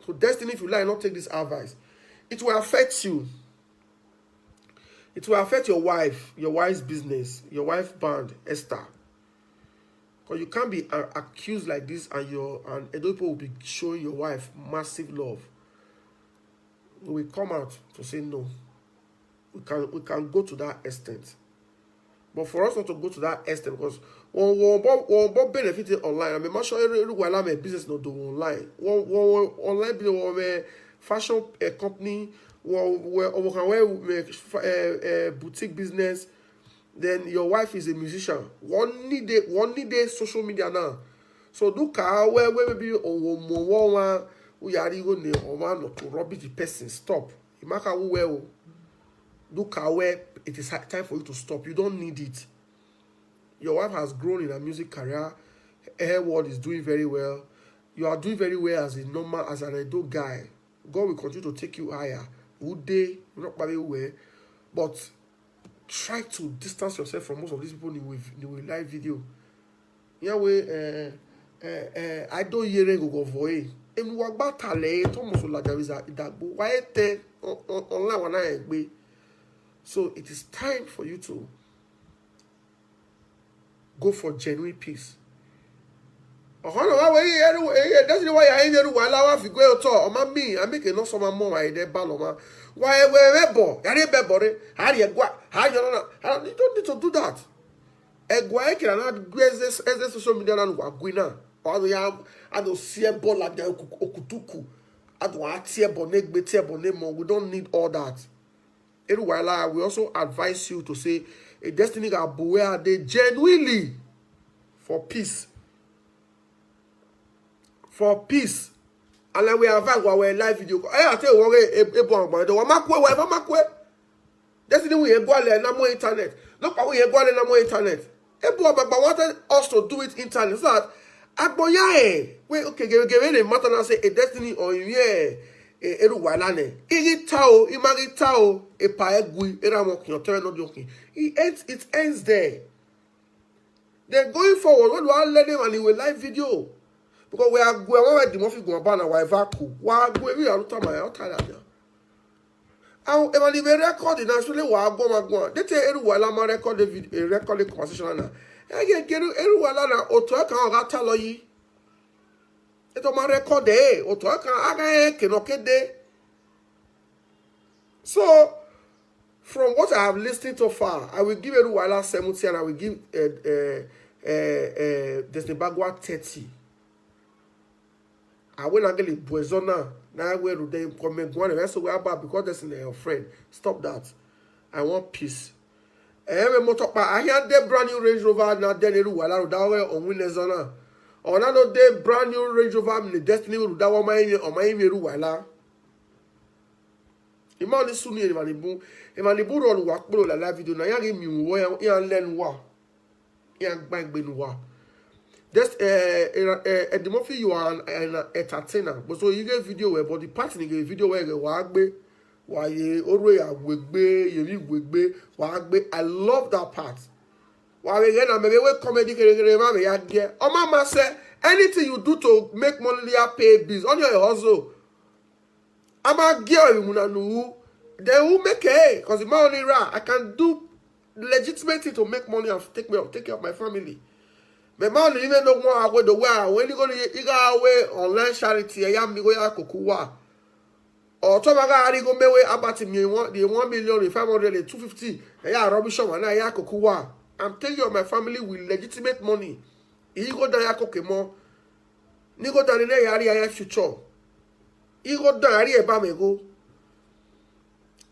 So Destiny, if you like, not take this advice. It will affect you. It will affect your wife, your wife's business, your wife band, Esther. Because you can't be uh, accused like this and your and Edo people will be showing your wife massive love. We will come out to say no. We can we can go to that extent. But for us not to go to that extent, because one one but one but benefit online. I mean, make sure every every while I'm a business not do online. One one one online business one fashion uh, company, one where one can wear uh, uh, boutique business. Then your wife is a musician. One need a one need a social media now. So do ka where where maybe one one one we are even the one not to rubbish the person. Stop. Imaka well. Do ka where it is time for you to stop. You don't need it. Your wife has grown in her music career. Her world is doing very well. You are doing very well as a normal, as an adult guy. God will continue to take you higher. Ude, not by the way, but try to distance yourself from most of these people in the live video. Yeah, we uh, uh, uh, I don't hear go go voe. Emu wa gba tale to mo so la jawiza idagbo. Why te online wa na egbe. So it is time for you to go for genuine peace. Ọ̀hánà wá wẹ̀ yíyẹ ẹrú ẹ̀yẹ dẹ́sí ni wá yà ẹ̀yẹ ẹrú wàhálà wá fi gbé ọtọ̀ ọmọ mi àmì kì í ná sọmọ mọ́ wà ẹ̀dẹ́ bá lọ́mọ wà ẹ̀wẹ̀ ẹ̀rẹ́ bọ̀ yàrá ẹ̀bẹ̀ bọ̀ rẹ̀ àárí ẹ̀gbọ́n àárí ọ̀nà àárí you don't need to do that. Ẹ̀gbọ́n ẹ̀ kìlà náà gbé ẹ̀zẹ̀ social media náà wà gbé náà wà á lọ yà á lọ sí ẹ̀ bọ̀ làjà òkùtùkù á lọ wà á tiẹ̀ bọ̀ ní ẹgbẹ́ tiẹ̀ bọ̀ ní mọ̀ we don't need all that. Eruwaila, we also advise you to say a destiny ga buwe ade genuinely for peace. For peace. And like we advise our live video. I tell you, we ebo agba do wa makwe wa eva makwe. Destiny we ebo ale na mo internet. No pa we ebo ale na mo internet. Ebo agba wanted us to do it internet so that agboya eh we okay give give any matter na say a destiny or yeah Eruwaila ne. Igi tao, imagi tao, epa egui, era mo kion tere no dioki. It ends, it ends there. Then going forward, when we are learning and we live video, because we are going where the mafia go ban and we are cool. We are going we are not my own time. Àwọn ẹ̀ma ni bẹ rẹ́kọ̀dì náà ṣọlẹ̀ wà á gbọ́n máa gbọ́n. Dẹ́tẹ̀ Eruwaila máa rẹ́kọ̀dì video, rẹ́kọ̀dì conversation náà. Ẹ̀yẹ gẹ̀rú Eruwaila náà òtún ẹ̀ka ọ̀gá tá lọ yìí. Ètò máa rẹ́kọ̀dì ẹ̀ òtún ẹ̀ka ọ̀gá ẹ̀ kìnà kéde. So, From what I have listened so far, I will give Eruwala seventy and I will give uh, uh, uh, uh, Destiny Bagua thirty. I will not get it. Boyzona, now where do they come and go on? So we are bad because that's in your friend. Stop that. I want peace. Every motor pa, I hear the brand new Range Rover now. Then Eruwala that way on Winnesona. Or now the brand new Range Rover, the Destiny will that one my or my Eruwala. Imani suni Emanibu. Emanibu roll work below the live video. Now you give me where you learn what. You bang ben what. This uh, uh, Eddie Murphy, you are an, an entertainer. But so you get video where, but the part in the video where you wagbe, why you always wegbe, you wegbe, wagbe. I love that part. Why we get a maybe we comedy kere kere ma me ya get. Oh mama say anything you do to make money ya pay bills on your hustle. I'm a girl you wanna know. Then who make it? Cause the money ra, I can do legitimate thing to make money and take me take care of my family. My man even no more away the way when you go to you go away online charity. I am me go ya kokuwa. Or to maga ari go me way about me one the one million, the five hundred, the two fifty. I ya rubbish on and I ya kokuwa. I'm taking care of my family with legitimate money. He go down ya kokemo. Ni go down in ya ya future. He go down ya ba me go.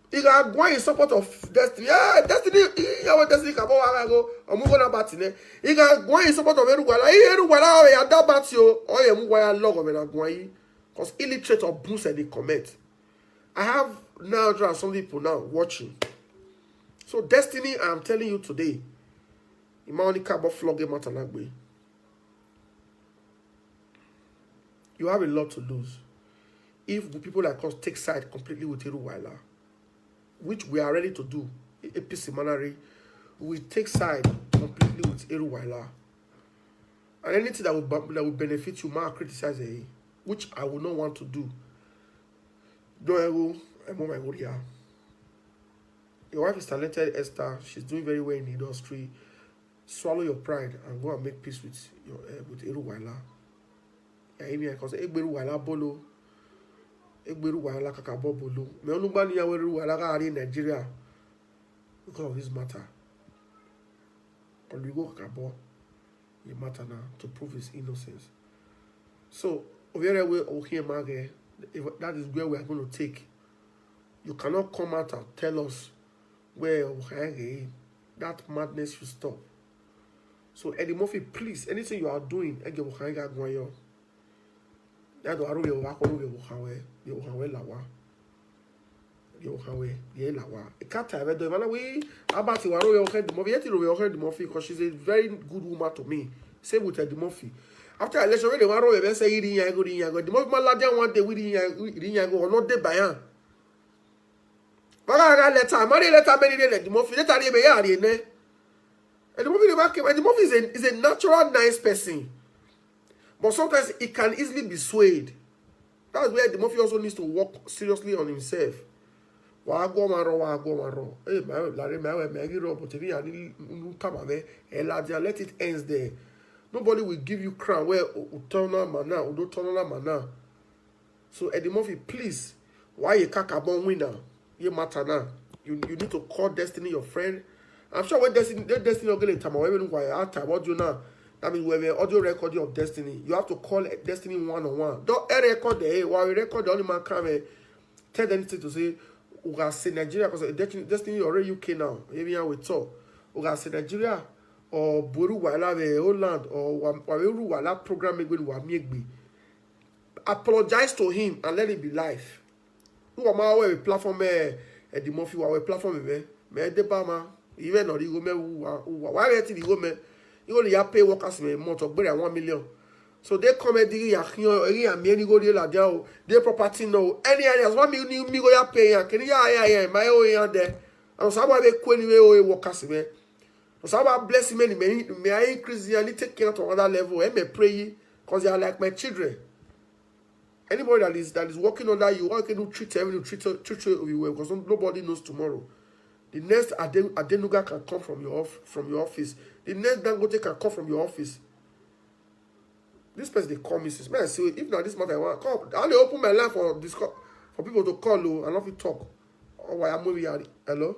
He got going in support of Destiny. Yeah, Destiny. He ya destiny kabo wa go. Omu go na batine. He got going in support of Eruwala. He Eruwala ya da batio. Oh yeah, mu wa ya logo me na going. Cause illiterate or boost in the comment. I have now there are some people now watching. So Destiny, I'm telling you today, Imani Kabo flog him out and you have a lot to lose. If the people like us take side completely with Eruwala, which we are ready to do, A P C Manari, we take side completely with Eruwala. And anything that will, that will benefit you, man, criticize it, which I would not want to do. Don't ever, I'm on my way here. Your wife is talented, Esther. She's doing very well in the industry. Swallow your pride and go and make peace with your uh, with Eruwala. Yeah, because Egberuwala bolo, Egberuwala kakabo bolo. Me onugba ni yawe Eruwala ka ari Nigeria because of this matter. Olugo kakabo the matter now to prove his innocence. So Obiere we Ohiemage, that is where we are going to take. You cannot come out and tell us where Ohiemage. That madness should stop. So Eddie Murphy, please, anything you are doing, Ege Ohiemage Agwayo. That do aru ye wa ko ye wa we ye wa we lawa. Ye wa we ye lawa. Ikata we do mana we about you aru ye Eddie Murphy. Yet you Eddie Murphy because she's a very good woman to me. Same with Eddie Murphy. After election, when they want to say Eddie Yago, Eddie Yago, the Murphy man ladia one day with Eddie Yago, Eddie Yago, or not day by hand. But I got letter, money letter, many day Eddie Murphy, letter ye me ya ye ne. Eddie Murphy never came. Eddie Murphy is a, is a natural nice person. But sometimes he can easily be swayed. That's where Eddie Murphy also needs to work seriously on himself. Wa go maro, wa go maro. Hey, my wife, Larry, my wife, Maggie Rob, but if you are new come away, let it ends there. Nobody will give you crown where Utona Mana, Udotona Mana. So Eddie Murphy, please, why you kakabon winner? You matter now. You, you need to call Destiny your friend. I'm sure when Destiny, when Destiny not getting time, when you are time, what do you now? That means we have an audio recording of Destiny. You have to call Destiny one on one. Don't air record the hey, while we record the only man come eh, tell them to say we got say Nigeria because Destiny, Destiny already U K now. Maybe I will talk. We got say Nigeria or Buru Wala Holland or Waru Wala program me when we are me. Apologize to him and let it be life. Who am I we platform eh Eddie Murphy wa we platform me me de ba ma even no go me who wa why we ti go me you only have pay workers me month of one million. So they come and dig ya kion eri ya me ni go de la dia o de property no any areas wa me ni me go ya pay ya kini ya ya ya my own ya there. And so I be kweni we o workers me. So I bless me me me I increase ya ni take care to another level. E me pray because they are like my children. Anybody that is that is working under you, all you can do treat them, you treat treat you well because nobody knows tomorrow. The next Aden- Adenuga can come from your off, from your office. The next Dangote can come from your office. This person they call me since man. So if not this matter, I want call. I only open my line for this call, for people to call you and not talk. Oh, why I'm moving out. Hello.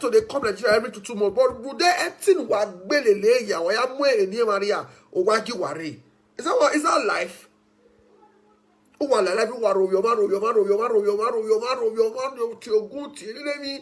to dey come Nigeria every two two months, but would they anything wa gbelele ya wa ya mwe eni maria o wa gi ware? Is that what, is that life? O wa la life wa ro yo ma ro yo ma ro yo ma ro yo ma ro yo ma ro yo ma ro yo ti ogun ti ni mi.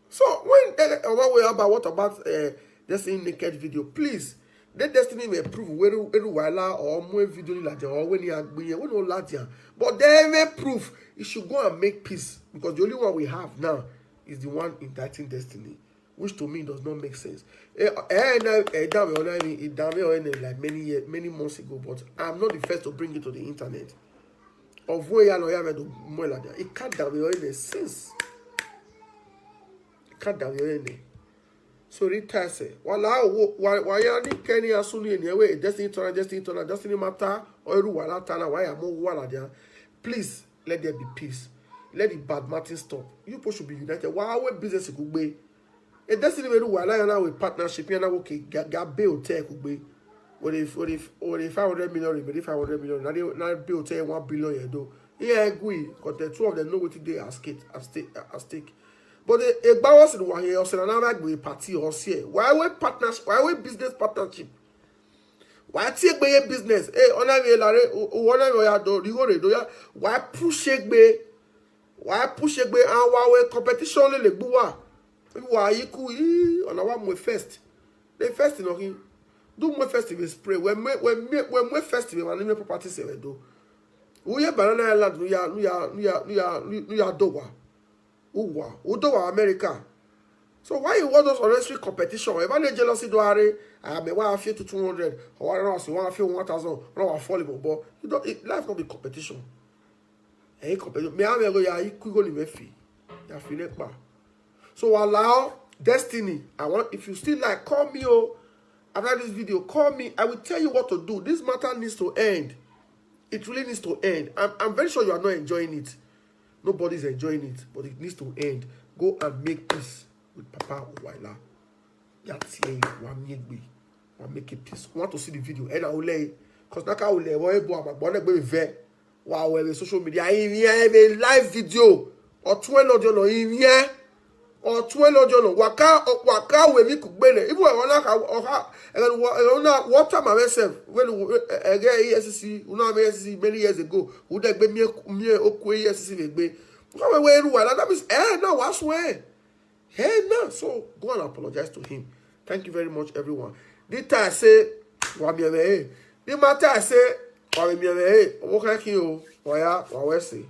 So when eh, eh, what about what about uh, Destiny naked video? Please, let Destiny may prove where where wala or more video like that or when you are when no ladia. But they may prove you should go and make peace because the only one we have now is the one indicting Destiny, which to me does not make sense. Eh, eh, eh, eh, that way, I mean, it that way, eh, like many years, many months ago, but I'm not the first to bring it to the internet. Of where you know, you have to more like that. It can't that way, eh, since. It can't that way, eh. So Rita say, wala wo wa wa ya ni Kenya suni ni ewe Destiny Turner, Destiny Turner, Destiny Matter, or wala tana why am wala there. Please let there be peace. Let the bad Martin stop. You people should be united. Why we business could be? A Destiny we do wala yana with partnership yana okay ga ga be hotel could be. What if what if what if five hundred million, what if five hundred million? Now they now be hotel one billion you do. Here I agree, because the two of them know what they are stake, at stake, at stake. But the Egbawas in Wahia, or Senana, like, we party or see. Why we partnership? Why we business partnership? Why take me business? Hey, ona me lare, ona me ya do, rigo re do ya. Why push egbe? Why push egbe? And why we competition le legbuwa? Why you cool? Ona wa mo first. The first thing, okay. Do mo first we spray. When we when we when we first we man me property se we do. We ye banana island, we ya we ya we ya we ya we ya do wa. Uwa, udo wa America. So why you want those unnecessary competition? If I need jealousy do are, I may want a few to two hundred, or I don't know, want a few one thousand, or a fall, but you don't, it, life not be competition. Hey, competition. Me, I'm going to go, yeah, you could go to Mefi. Yeah, feel it, man. So allow destiny. I want, if you still like, call me, oh, after this video, call me. I will tell you what to do. This matter needs to end. It really needs to end. I'm, I'm very sure you are not enjoying it. Nobody's enjoying it, but it needs to end. Go and make peace with Papa Owaila. That's here. One make me. One make it peace. Want to see the video? And I will lay. Cause Naka will lay. What ebo ama gbọ́n ẹgbẹ́ mi fẹ́. Wa we social media. In here, a live video. Or twenty audio no in here. Or twenty audio no. Waka waka we mi kugbene. Even I wanna ka oha. And what time I myself when I get E S C, you know E S C many years ago. Would I be me me okwe E S C me be? Come away, that means eh now I swear. Hey now, so go and apologize to him. Thank you very much, everyone. This time I say, wa mi ebe. This matter I say, wa mi ebe. What can you? Why? Why we say?